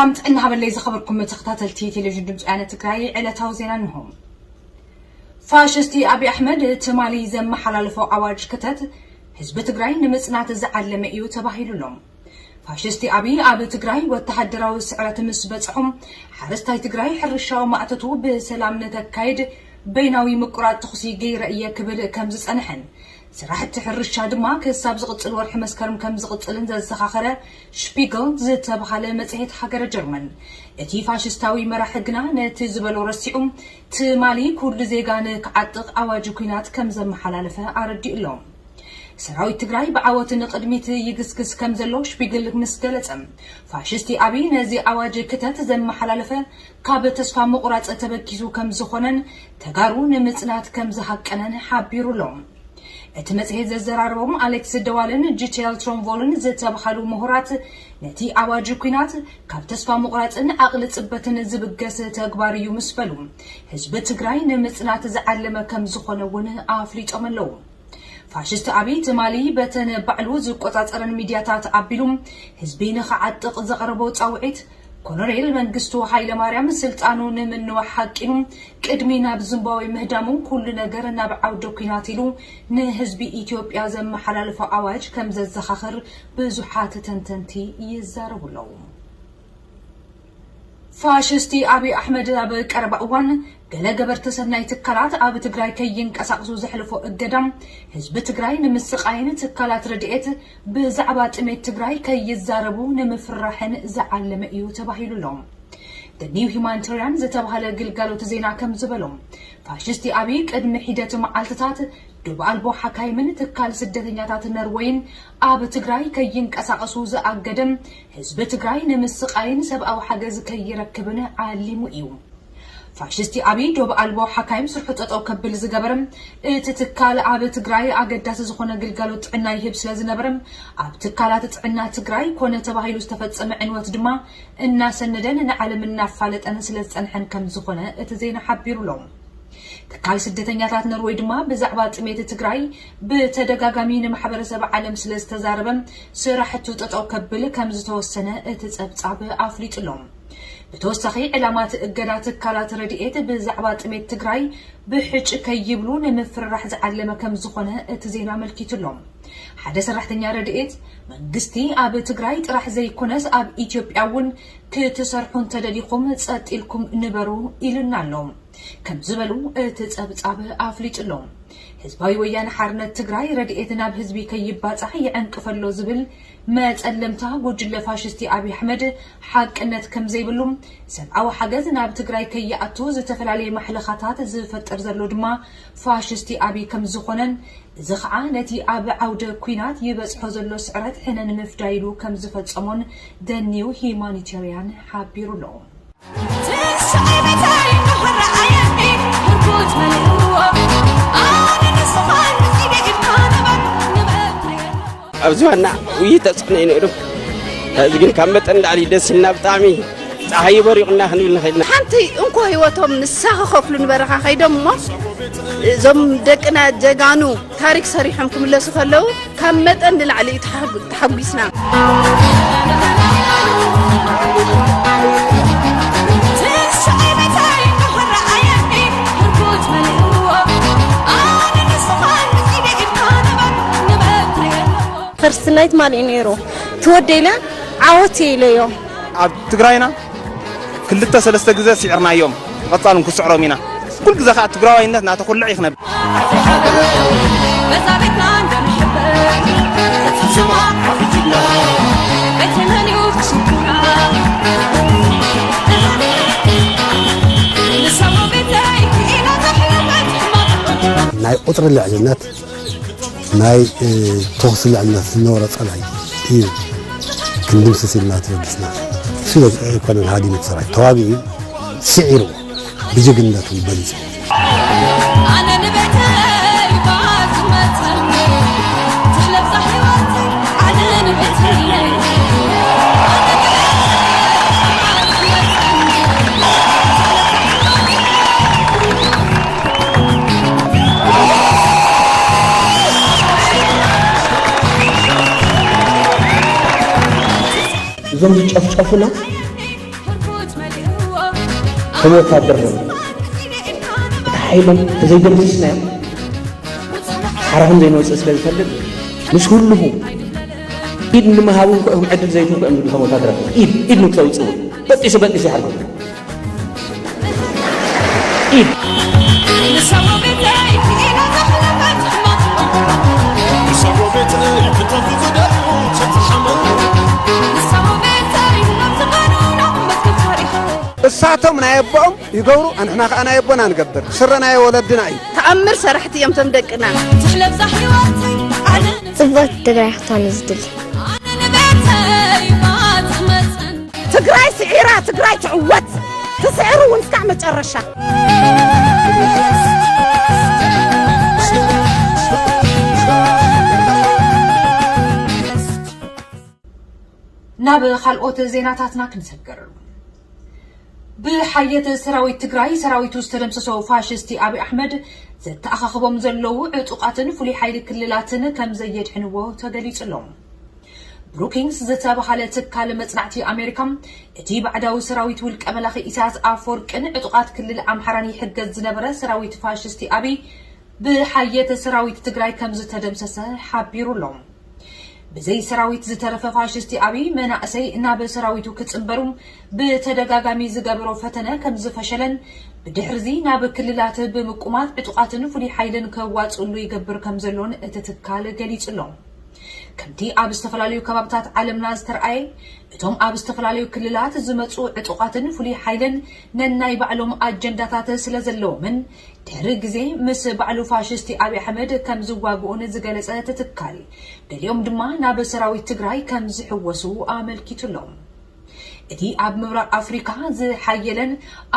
ሰላም ጥዕና ሃበለይ ዝኸበርኩም ተኸታተልቲ ቴሌቪዥን ድምፂ ወያነ ትግራይ፣ ዕለታዊ ዜና እንሆ። ፋሽስቲ ኣብይ ኣሕመድ ትማሊ ዘመሓላለፎ ኣዋጅ ክተት ህዝቢ ትግራይ ንምፅናት ዝዓለመ እዩ ተባሂሉ ኣሎ። ፋሽስቲ ኣብይ ኣብ ትግራይ ወተሃደራዊ ስዕረት ምስ በፅሖም፣ ሓረስታይ ትግራይ ሕርሻዊ ማእቶቱ ብሰላም ንተካይድ በይናዊ ምቁራፅ ተኹሲ ገይረ እየ ክብል ከም ዝፀንሐን፣ ስራሕቲ ሕርሻ ድማ ክሳብ ዝቕፅል ወርሒ መስከረም ከም ዝቕፅልን ዘዘኻኸረ ሽፒግል ዝተባሃለ መፅሄት ሃገረ ጀርመን፣ እቲ ፋሽስታዊ መራሒ ግና ነቲ ዝበሎ ረሲዑ፣ ትማሊ ኩሉ ዜጋ ንክዓጥቕ ኣዋጅ ኲናት ከም ዘመሓላለፈ ኣረዲኡ ኣሎ። ሰራዊት ትግራይ ብዓወት ንቕድሚት ይግስግስ ከም ዘሎ ሽፒግል ምስ ገለጸ፣ ፋሽስቲ ኣብይ ነዚ ኣዋጅ ክተት ዘመሓላለፈ ካብ ተስፋ ምቑራጽ ተበጊሱ ከም ዝኾነን ተጋሩ ንምጽናት ከም ዝሃቀነን ሓቢሩ ኣሎ። እቲ መጽሔት ዘዘራረቦም ኣሌክስ ደዋልን ጂቴል ትሮንቮልን ዝተባሃሉ ምሁራት፣ ነቲ ኣዋጅ ኲናት ካብ ተስፋ ምቑራጽን ዓቕሊ ጽበትን ዝብገስ ተግባር እዩ ምስ በሉ፣ ህዝቢ ትግራይ ንምጽናት ዝዓለመ ከም ዝኾነ እውን ኣፍሊጦም ኣለዉ። ፋሽስት ኣብይ ትማሊ በተን ባዕሉ ዝቆጻጸረን ሚድያታት ኣቢሉ ህዝቢ ንኽዓጥቕ ዘቕረቦ ጻውዒት፣ ኮሎኔል መንግስቱ ሃይለማርያም ስልጣኑ ንምንዋሕ ሓቂኑ ቅድሚ ናብ ዝምባብዌ ምህዳሙ ኩሉ ነገር ናብ ዓውደ ኲናት ኢሉ ንህዝቢ ኢትዮጵያ ዘመሓላልፎ ኣዋጅ ከም ዘዘኻኽር ብዙሓት ተንተንቲ ይዛረቡ ኣለዉ። ፋሽስቲ ኣብይ ኣሕመድ ኣብ ቀረባ እዋን ገለ ገበርቲ ሰናይ ትካላት ኣብ ትግራይ ከይንቀሳቕሱ ዘሕለፎ እገዳ፣ ህዝቢ ትግራይ ንምስቓይን ትካላት ረድኤት ብዛዕባ ጥሜት ትግራይ ከይዛረቡ ንምፍርራሕን ዝዓለመ እዩ ተባሂሉ ኣሎ። The New Humanitarian ዝተባህለ ግልጋሎት ዜና ከም ዝበሎ፣ ፋሽስቲ ኣብይ ቅድሚ ሒደት መዓልትታት ዶብ ኣልቦ ሓካይምን ትካል ስደተኛታት ነርወይን ኣብ ትግራይ ከይንቀሳቐሱ ዝኣገደ፣ ህዝቢ ትግራይ ንምስቓይን ሰብኣዊ ሓገዝ ከይረክብን ዓሊሙ እዩ። ፋሽስቲ ኣብይ ዶብ ኣልቦ ሓካይም ስርሑ ጠጠው ከብል ዝገበረ፣ እቲ ትካል ኣብ ትግራይ ኣገዳሲ ዝኾነ ግልጋሎት ጥዕና ይህብ ስለ ዝነበረ፣ ኣብ ትካላት ጥዕና ትግራይ ኮነ ተባሂሉ ዝተፈጸመ ዕንወት ድማ እናሰነደን ንዓለም እናፋለጠን ስለ ዝጸንሐን ከም ዝኾነ እቲ ዜና ሓቢሩ ኣሎ። ትካል ስደተኛታት ኖርወይ ድማ ብዛዕባ ጥሜት ትግራይ ብተደጋጋሚ ንማሕበረሰብ ዓለም ስለ ዝተዛረበ፣ ስራሕቱ ጠጠው ከብል ከም ዝተወሰነ እቲ ጸብጻብ ኣፍሊጡ ኣሎ። ብተወሳኺ፣ ዕላማ እቲ እገዳ ትካላት ረድኤት ብዛዕባ ጥሜት ትግራይ ብሕጭ ከይብሉ ንምፍርራሕ ዝዓለመ ከም ዝኾነ እቲ ዜና ኣመልኪቱ ኣሎ። ሓደ ሰራሕተኛ ረድኤት፣ መንግስቲ ኣብ ትግራይ ጥራሕ ዘይኮነስ ኣብ ኢትዮጵያ እውን ክትሰርሑ እንተደሊኹም ጸጥ ኢልኩም ንበሩ ኢሉና ኣሎ ከም ዝበሉ እቲ ጸብጻብ ኣፍሊጡ ኣሎ። ህዝባዊ ወያነ ሓርነት ትግራይ ረድኤት ናብ ህዝቢ ከይባጻሕ ይዕንቅፍ ኣሎ ዝብል መጸለምታ ጉጅለ ፋሽስቲ ኣብይ ኣሕመድ ሓቅነት ከም ዘይብሉ፣ ሰብኣዊ ሓገዝ ናብ ትግራይ ከይኣቱ ዝተፈላለየ ማሕለኻታት ዝፈጥር ዘሎ ድማ ፋሽስቲ ኣብይ ከም ዝኾነን፣ እዚ ኸዓ ነቲ ኣብ ዓውደ ኲናት ይበጽሖ ዘሎ ስዕረት ሕነ ንምፍዳይ ኢሉ ከም ዝፈጸሞን The New Humanitarian ሓቢሩ ኣሎ። ኣብዚ ዋና ውይይት ተጽዕኖ እዩ ነይሩ። እዚ ግን ካብ መጠን ንላዕሊ ደስ ኢልና፣ ብጣዕሚ ጸሓይ በሪቑና ክንብል ንኽእል ኢና። ሓንቲ እንኮ ህይወቶም ንሳ ክኸፍሉ ንበረኻ ከይዶም እሞ፣ እዞም ደቅና ጀጋኑ ታሪክ ሰሪሖም ክምለሱ ከለዉ ካብ መጠን ንላዕሊ እዩ ተሓጉ-፣ ተሓጒስና። ፈርስት ናይት ማን እዩ ነይሩ? ትወደይ ኢለ ዓወት እየ ኢለዮ። ኣብ ትግራይና ክልተ ሰለስተ ግዜ ስዒርናዮም፣ ብቐጻል እውን ክስዕሮም ኢና። ኩሉ ግዜ ከኣ ትግራዋይነት እናተኾልዐ እዩ ክነብር። ናይ ቁጽሪ ልዕልነት፣ ናይ፣ እ፣ ተኹሲ ልዕልነት ዝነበሮ ጸላኢ እዩ ክንድምስስ ኢልና ተበጊስና። እሱ ኣይኮነን ሃዲሙ እቲ ሰራዊት፣ ተዋጊኡ፣ ስዒሩ፣ ብጅግንነቱ በሊጹ። ኣነ ንቤተይ እባ ዝመጸኒ፣ ትለብሳ ህይወተይ፣ ኣነ ንቤተይ። እዞም ዝጨፍጨፉና ከም ወታደር ነው። እቲ ሓይሎም ተዘይደምሲስናዮ ሓራኹም ዘይንወፅእ ስለ ዝፈልጥ ምስ ኩልኹ ኢድ ንምሃቡ እንኳ እዮም ዕድል ዘይትህቡ እዮም ዝብሉ። ከም ወታደራት ኢድ ኢድ ንክተውፅኡ በጢሱ በጢሱ ይሓርኩም። ኢድ እሳቶም ናይ ኣቦኦም ይገብሩ፣ ኣንሕና ከኣ ናይ ኣቦና ንገብር። ስረ ናይ ወለድና እዩ። ተኣምር ሰራሕቲ እዮም እቶም ደቅና። ጽብቕቲ ትግራይ ክትኮን እዩ ዝድሊ። ትግራይ ስዒራ፣ ትግራይ ትዕወት። ትስዕሩ እውን እስካዕ መጨረሻ። ናብ ካልኦት ዜናታትና ክንሰግር። ብሓየት ሰራዊት ትግራይ ሰራዊቱ ዝተደምሰሶ ፋሽስቲ ኣብይ ኣሕመድ ዘተኣኻኽቦም ዘለዉ ዕጡቓትን ፍሉይ ሓይሊ ክልላትን ከም ዘየድሕንዎ ተገሊጹ ኣሎ። ብሩኪንግስ ዝተባሃለ ትካል መጽናዕቲ ኣሜሪካ እቲ ባዕዳዊ ሰራዊት ውልቀ መላኺ ኢሳያስ ኣፈወርቅን ዕጡቓት ክልል ኣምሓራን ይሕገዝ ዝነበረ ሰራዊት ፋሽስቲ ኣብይ ብሓየት ሰራዊት ትግራይ ከም ዝተደምሰሰ ሓቢሩ ኣሎ። ብዘይ ሰራዊት ዝተረፈ ፋሽስቲ ኣብይ መናእሰይ ናብ ሰራዊቱ ክጽንበሩ ብተደጋጋሚ ዝገበሮ ፈተነ ከም ዝፈሸለን ብድሕርዚ ናብ ክልላት ብምቁማት ዕጡቓትን ፍሉይ ሓይልን ከዋፅእሉ ይገብር ከም ዘሎን እቲ ትካል ገሊጹ ኣሎ። ከምቲ ኣብ ዝተፈላለዩ ከባብታት ዓለምና ዝተረኣየ እቶም ኣብ ዝተፈላለዩ ክልላት ዝመፁ ዕጡቓትን ፍሉይ ሓይልን ነናይ ባዕሎም ኣጀንዳታት ስለ ዘለዎምን ድሕሪ ግዜ ምስ ባዕሉ ፋሽስቲ ኣብይ ኣሕመድ ከም ዝዋግኡን ዝገለጸ እቲ ትካል ገሊኦም ድማ ናብ ሰራዊት ትግራይ ከም ዝሕወሱ ኣመልኪቱ ኣሎ። እቲ ኣብ ምብራቕ ኣፍሪካ ዝሓየለን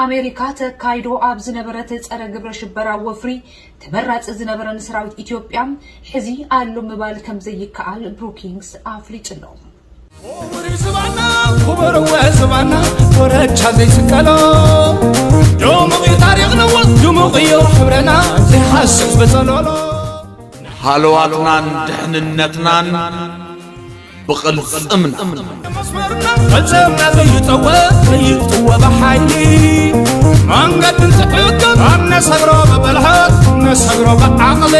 ኣሜሪካ ተካይዶ ኣብ ዝነበረት ጸረ ግብረ ሽበራ ወፍሪ ተመራጺ ዝነበረን ሰራዊት ኢትዮጵያ ሕዚ ኣሎ ምባል ከም ዘይከኣል ብሩኪንግስ ኣፍሊጡ ኣሎ። ክቡር ዝባና ክቡር ወ ዝባና ኮረቻ ዘይስቀሎ ድሙቕ እዩ ታሪኽና ድሙቕ እዩ ሕብረና ዘይሓስብ በጸሎሎ ሃለዋትናን ድሕንነትናን ብቕልጽምና መስመርና ፈጸምና ዘይጠወ ዘይጥወ ብሓይሊ መንገድን ዝሕግም ኣብ ነሰግሮ ብብልሓት ነሰግሮ ብዓቕሊ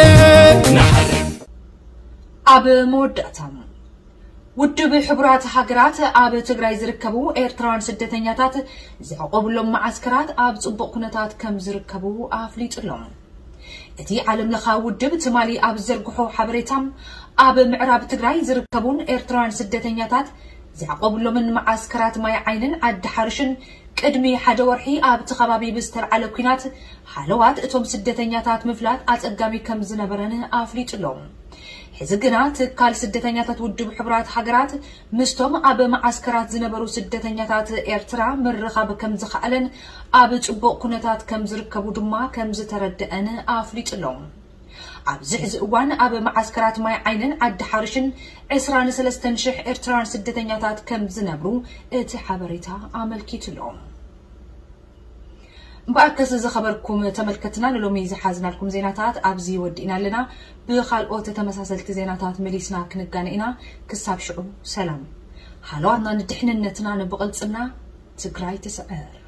ኣብ መወዳእታ ውድብ ሕቡራት ሃገራት ኣብ ትግራይ ዝርከቡ ኤርትራውያን ስደተኛታት ዘዕቆብሎም መዓስከራት ኣብ ጽቡቕ ኩነታት ከም ዝርከቡ ኣፍሊጡ ኣሎ። እቲ ዓለም ለኻ ውድብ ትማሊ ኣብ ዝዘርግሖ ሓበሬታ ኣብ ምዕራብ ትግራይ ዝርከቡን ኤርትራውያን ስደተኛታት ዘዕቆብሎምን መዓስከራት ማይ ዓይንን ዓዲ ሓርሽን ቅድሚ ሓደ ወርሒ ኣብቲ ከባቢ ብዝተልዓለ ኲናት ሃለዋት እቶም ስደተኛታት ምፍላጥ ኣጸጋሚ ከም ዝነበረን ኣፍሊጡ ኣሎ። ሕዚ ግና ትካል ስደተኛታት ውድብ ሕቡራት ሃገራት ምስቶም ኣብ መዓስከራት ዝነበሩ ስደተኛታት ኤርትራ ምርኻብ ከም ዝኸኣለን ኣብ ጽቡቕ ኩነታት ከም ዝርከቡ ድማ ከም ዝተረደአን ኣፍሊጡ ኣሎ። ኣብዚ ሕዚ እዋን ኣብ መዓስከራት ማይ ዓይንን ዓዲ ሓርሽን ዕስራን ሰለስተን ሽሕ ኤርትራውያን ስደተኛታት ከም ዝነብሩ እቲ ሓበሬታ ኣመልኪቱ ኣሎ። እምበኣርከስ ዝኸበርኩም ተመልከትና ንሎሚ ዝሓዝናልኩም ዜናታት ኣብዚ ወዲእና ኣለና። ብኻልኦት ተመሳሰልቲ ዜናታት መሊስና ክንጋነ ኢና። ክሳብ ሽዑ ሰላም። ሃለዋትናን ድሕንነትናን ብቕልጽምና ትግራይ ትስዕር።